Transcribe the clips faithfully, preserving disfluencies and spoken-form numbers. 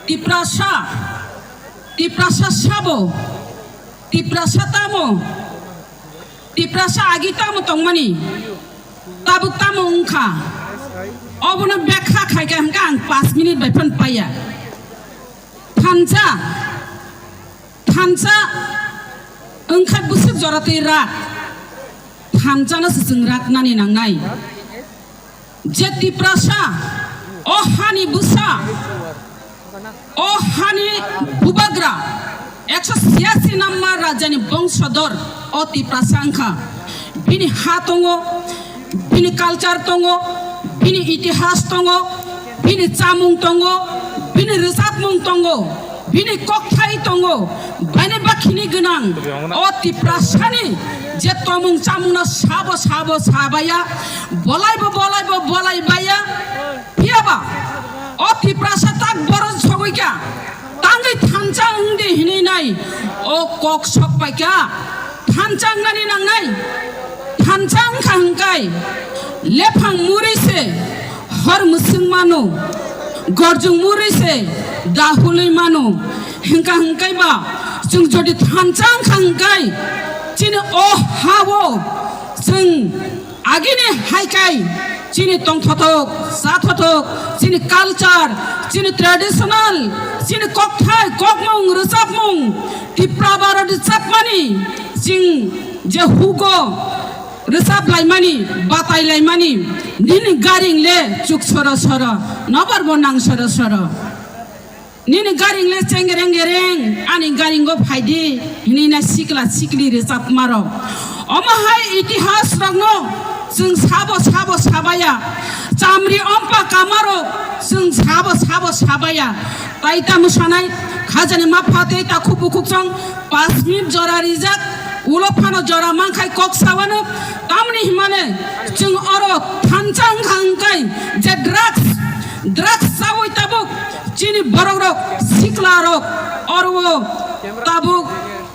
Tiprasa, Tiprasa sabo, Tiprasa tamo, Tiprasa agi tamo tongmani, tabuk tamo wngkha, obono bekha khaikha hwnkhe ang paanch minute bai phano paiya. Thansa, thansa wngkha bwswk jora twi rak, thansano se chwng rak nani nangnai. Je Tiprasa, o hani bwsa, o hani bubagra, ekso siyasi number rajani bongsodor, o Tiprasa wngkha. Bini ha tongo, bini culture tongo, bini itihas tongo, bini chamung tongo, bini rwchapmung tongo, bini kokthai tongo, bini bakhini gwnang. O Tiprasani je tomung chamungno sabo sabo sabaya, bolaibo bolaibo bolaibaya, phiyaba o Tiprasa tak boron sogwikha, tangwi thansa wngdi hinwi nai o kok sok paikha. Thansa wngnani nangnai, thansa wngkha hwnkhe lephang muri se hor mwswng mano, gorjwng muri se dahulwi mano. Hwnkha hwnkhe ba chwng jodi thansa wngkha hwnkhe chini o ha-o chwng agini hai kai chini tongthothok, chathothok, chini culture, chini traditional, chini kokthai, kokmung, rwchapmung, Tipra Baro rwchapmani, chwng je hugo rwchap laimani, batai laimani, nini garing le chuk soro soro, nobar bo nang soro soro. Nini garing le chengereng gereng, ani garingo phaidi, hinwi na sikla sikli rwchapmarok. Omo hai itihas rokno chwng sabo sabo sabaya, chamri ompa kamarok chwng sabo sabo sabaya. Tai ta mwsanai khajani ma phatwi ta khuk bukhuk chong pas minute jora rijak, ulo phano jora mankhai kok sawano, tamni himane chwng oro thansa wngkha hwnkhe je drugs, drugs chawi tabuk chini borok rok, sikla rok, oro tabuk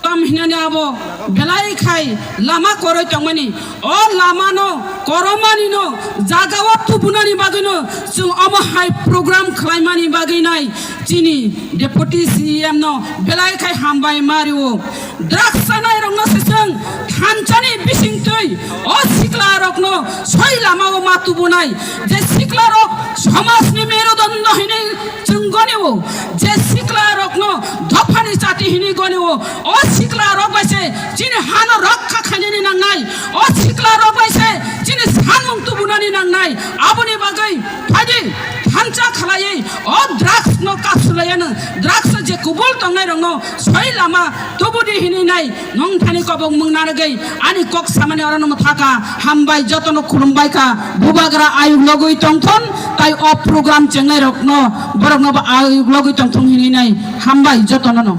tam hinani abo belai khai lama koroi tongmani. O lama no koromani no jaga o tubunani bagwi no chwng omo hai program khlaimani bagwi nai chini Deputy C E M no belai khai hambai mario. Drugs chanai rokno se chwng thansani bisingtwi o sikla rokno soi lama o ma tubunai, je sikla rok somajni merudondo hinwi chwng gonio, je sikla rokno dophani chati hinwi gonio, o sikla rok bai se chini hano rokha khainani nangnai, o sikla rok bai se chini sanmung tubunani nangnai. Aboni bagwi phaidi thansa khlaiwi o drugs no kapsulaiya no, drugs je kubul tongnai rokno soi lama tubudi hinwi nai. Nongthani kobok mung narwgwi ani kok samani orono mwthaka. Hambai jotono khulumbai kha. Bubagra ayuk logwi tongthon, tai o program chengnai rokno, borokno bo ayuk logwi tongthon hinwi nai. Hambai jotono no.